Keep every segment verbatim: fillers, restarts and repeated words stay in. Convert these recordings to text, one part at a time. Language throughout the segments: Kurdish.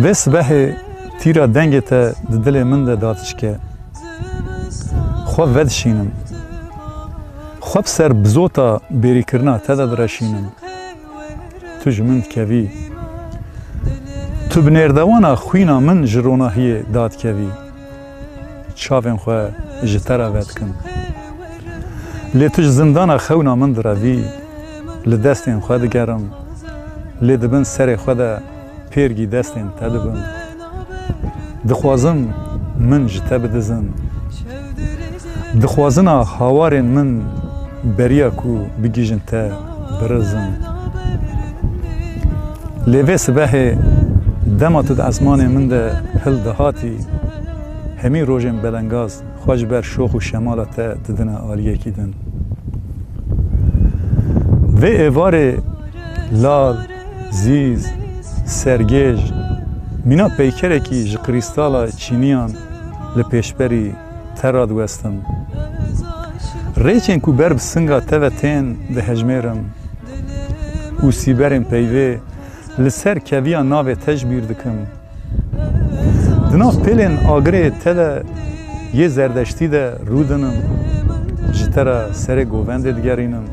Vê sibehê tîra dengê te di dilê min de datişke. Xwe vedişînim. Xwe bi ser bizota bêrîkirina te de direşînim. Tu ji min dikevî. Tu bi nêrdewana xwîna min ji ronahiyê dadikevî. Çavên xwe ji te re vedikim. Lê tu ji zindana xewna min direvî. Li destên xwe digerim. Lê di bin serê xwe de pêrgî destên te dibim. Dixwazim min ji te bidizin. Dixwazina hawarên min beriya ku bigihîjin te birizin. Lê vê sibehê dema tu di esmanê min de hildihatî, hemî rojên belengaz xwe ji ber şox û şemala te didine aliyekî din. Vê êvarê lal, zîz, sergêj, mîna peykerekî ji krîstala çîniyan li pêşberî te radiwestim. Rêçên ku ber bi singa te ve tên dihejmêrim û sîberên peyvê li ser keviya navê te ji bîr dikim. Di nav pêlên agirê te de yê zerdeştî de rûdinim, ji te re serê govendê digerînim.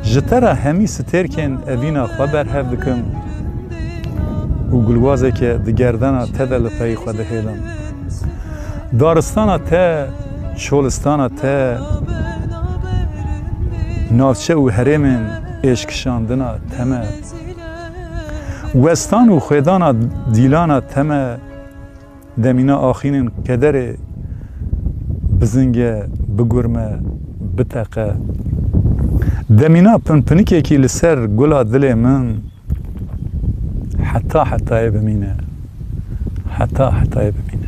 Ji te re hemî stêrkên evîna xwe berhev dikim û gulwazeke di gerdana te de li peyî xwe dihêlim. Daristana te, çolistana te, navçe û herêmên êşkişandina te me. Westan û xwêdana dîlana te me, demîna axînên kederê bizinge, bigurme, biteqe. Demîna pinpinikekî li ser gula dilê min heta hetayê bimîne. Heta hetayê bimîne.